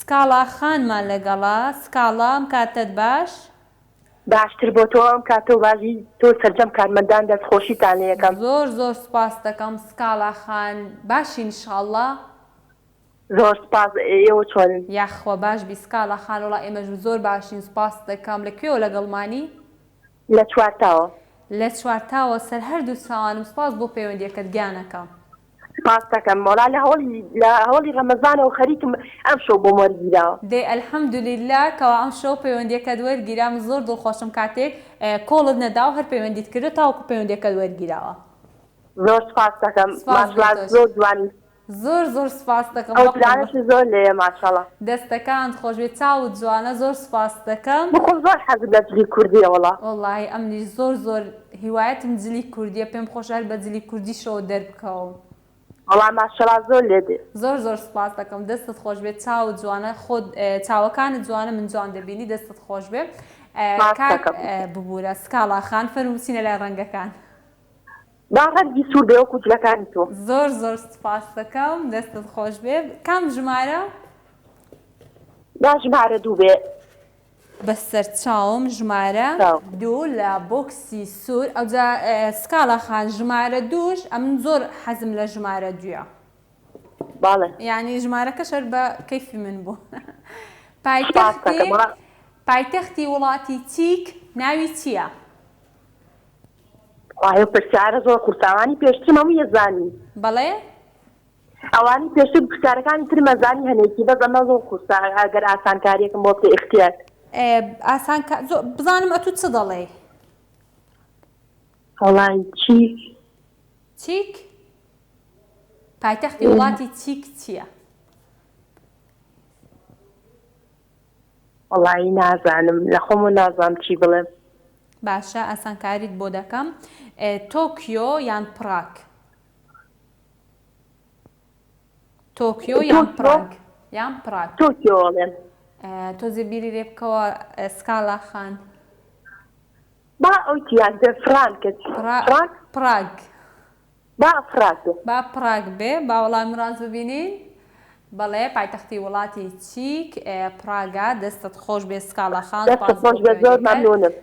سکاڵا خانمان لەگەڵە سکاڵا ئەم کاتەت باش. باشتر بۆ تۆ ئەم کاتەو باشی تۆ سەرجەم کارمەندان دەست خۆشیتان لێ ئەکەم. زۆر زۆر سوپاست دەکەم سکاڵا خان باشی ان شاءاللە. زۆر سوپاس ئێوە چۆنن؟ یاخوا باش بی سکاڵا خان وەڵا ئێمەش زۆر باشین سوپاست دەکەم لە کوێوە لەگەڵمانی؟ لە چوارتاوە. لە چوارتاوە سەر هەردوو چاوانم سوپاس بۆ پەیوەندیەکەت گیانەکەم. سپاست دەکەم وەڵا لە هەوڵی لە هەوڵی ڕەمەزانەوە خەریکم ئەمشەو بۆم وەرگیراوە. دەی الحمدللە کەوا ئەمشەو پەیوەندیەکەت وەرگیرا من زۆر دڵخۆشم کاتێک کۆڵت نەداو هەر پەیوەندیت کردو تاوەکو پەیوەندیەکەت وەرگیراوە. زۆر سپاست دەکەم سپاس بۆ ماشەڵا تۆش. زۆر جوانی. زۆر زۆر سپاست دەکەم ئەو بەقوربان. جلانەشت زۆر لێیە ماشەڵا. دەستەکانت خۆشبێ چاوت جوانە زۆر سپاست دەکەم. من خۆم زۆر حەزم لە جلی کوردیە وەڵا. وەڵاهی ئەمنیش زۆر زۆر هیوایەتم جلی کوردیە پێم خۆشە هەر بە جلی کوردیشەوە دەربکەوم. وەڵا ماشەڵا زۆر لێ دێ. زۆر زۆر سوپاست دەکەم دەستت خۆش بێت چاوت جوانە خۆت چاوەکانت جوانە من جوان دەبینی دەستت خۆش بێ سوپاست کاک دەکەم. ببورە سکاڵا خان فەرموو بچینە لای ڕەنگەکان. با ڕەنگی سوور بێ وەکو جلەکانی تۆ. زۆر زۆر سوپاست دەکەم دەستت خۆش بێ کام ژمارە؟ با ژمارە دوو بێ. بەسەرچاوم ژمارە دوو لە بۆکسی سوور ئەوجا سکاڵا خان ژمارە دووش ئەمن زۆر حەزم لە ژمارە دوویە بەڵێ یعنی ژمارەکەش هەر بە کەیفی من بوو سپاس پایتەختی دەکەم وەڵا پایتەختی وڵاتی چیک ناوی چییە؟ وەڵا ئەو پرسیارە زۆر قورسە ئەوانی پێشترم هەمووی ئەزانی بەڵێ ئەوانی پێشتر پرسیارەکانی ترم ئەزانی هەنێکی بەس ئەمە زۆر قورسە ئەگەر ئاسانکاریەکم بۆ بکەی ئیختیار. ئاسان کا زۆ بزانم ئەتوو چ دەڵێی. وەڵای چیک. چیک؟ پایتەختی وڵاتی چیک چییە؟ وەڵایی نازانم لەخۆمەوە نازانم چی بڵێم. باشە ئاسانکاریت بۆ دەکەم تۆکیۆ یان پراگ؟ تۆکیۆ یان پراگ یان پراگ تۆکیۆ ئەڵێم. تۆزێ بیری لێ بکەوە سکالا خان. با ئەو تیاک بێ فرانکە پراگ پراگ با پراگ بێ. با پراگ بێ با وەڵامی ڕاست ببینین. بەڵێ پایتەختی وڵاتی چیک پراگە دەستت خۆش بێ سکاڵا خان دەستت سوپاس بۆ خۆش بێ زۆر پەیوەندیەکەت. مەمنونم.